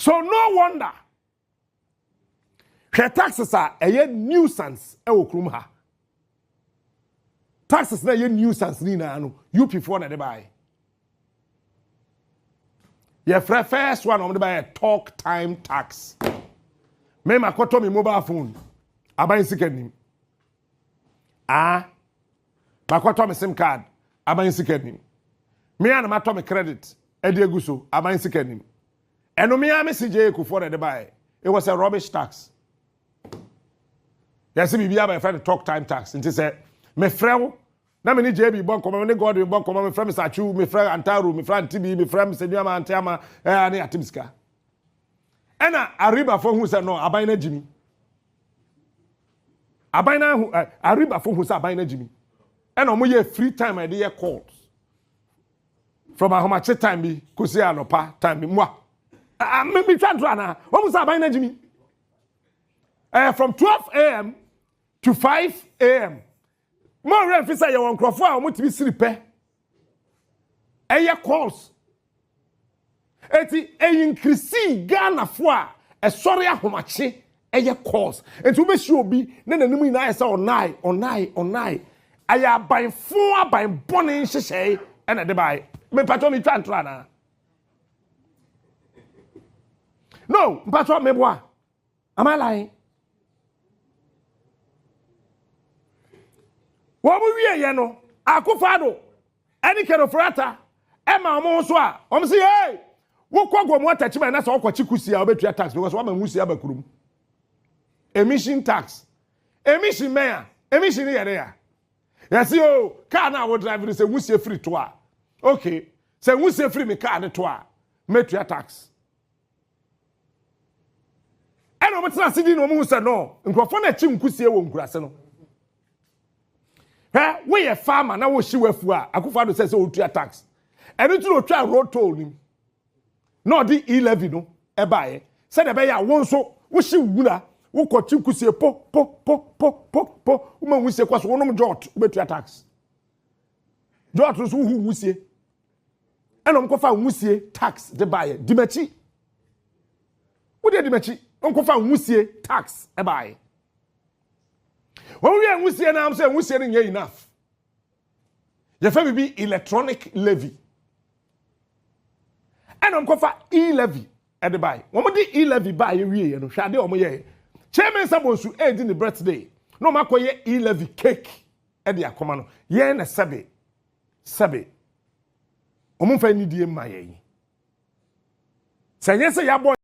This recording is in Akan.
So no wonder, hwɛ taxes a ɛyɛ nuisance ɛwɔ kurom ha. Taxes na ɛyɛ nuisance ne nyinaa no, UP foɔ na ɛde baayɛ. Yɛfrɛ first one a wɔde baayɛ talk time tax. Mɛma kɔtɔ mi mobile phone, aban sika nim. Ah, makɔtɔ mi SIM card, aban sika nim. Mmea na matɔ mi credit ɛde egu so, aban sika nim. Ɛno mmea mi si gye Kufuor na ɛde baayɛ. It was a rubbish tax. Yɛsɛ biribi aba, yɛfrɛ no talk time tax. Nti sɛ mefrɛ wo na me ne JB bɔ nkɔmɔ, me ne Godwin bɔ nkɔmɔ, mefrɛ me Sachu, mefrɛ Antaru, mefrɛ Antibi, mefrɛ Msɛnuama, Anteama, ɛɛ ne atem sika. Ɛna Aribafo hu sɛ no, aban no agyi mi. Aban no ahu ɛ, Aribafo hu sɛ aban no agyi mi, ɛna wɔn yɛ free time a yɛde yɛ calls from ahomakye time bi kɔsi anɔpa time bi mua. Mi mi twa ntoro anaa? Wɔn sɛ aban no agyi mi from 12 a.m. to 5 a.m. Mo awura fi sɛ yɛwɔ nkurɔfoɔ a wɔn tumi siri pɛ ɛyɛ calls. Eti ɛyi nkirisi Ghanafoɔ a ɛsɔre ahomakye ɛyɛ calls. Eti wobɛhyia obi na n'anim nyinaa yɛ sɛ ɔnae ɔnae ɔnae. Ɛyɛ abanfo, aban bɔne nhyehyɛe ɛna ɛde baeɛ. Mepatɔ, mi twa ntoro anaa? No, mpatɔ, meboa. Am I lying? Wɔn wie yɛ no, Akufo-Addo ɛne Ken Ofori-Atta ɛma wɔn nso a wɔn sɛ, "Hey, wokɔ Gomu Atakyima na sɛ ɔkɔkye kusi a, wobɛtua tax because wama nwusi aba kurom." Emission tax. Emission mɛn a emission yɛ de ya yɛsi o car na wo drive no, sɛ nwusie firi to a, okay, sɛ nwusie firi mi car ne to a, mɛtua tax. Ɛna wɔn tena ase di na wɔn hu sɛ no, nkurɔfoɔ na akyi nkusie wɔ nkurase no. Hwɛ, woyɛ farmer na wohyi wafu a, Akufo-Addo sɛ wotua tax. Ɛno nti na otwa road toll nim na ɔde e-levy no ɛbaeɛ, sɛdeɛ ɛbɛyɛ a wo nso wohyi wura, wokɔkye nkusie po po po po po po, woma nwusie kɔ so, wonom jot, wobɛtua tax. Jot nso wohu nwusie. Ɛna ɔmkɔfa nwusie tax de baeɛ. Di m'akyi, wode di m'akyi. Ɔmkɔfa nwusie tax ɛbaeɛ. Wɔn wie nwusie nam sɛ nwusie no nyɛ enough, yɛfɛ bibi electronic levy. Ɛna ɔmkɔfa e-levy ɛde baeɛ. Wɔn de e-levy baeɛ wie yɛ no, hwɛ adeɛ wɔn yɛ. Chairman Sabonsu ɛredi ne birthday na wɔn akɔyɛ e-levy cake ɛde akɔma no. Yɛn na sɛbe sɛbe, wɔn mfa nidie mma yɛn sɛ nyɛ sɛ yɛabɔ.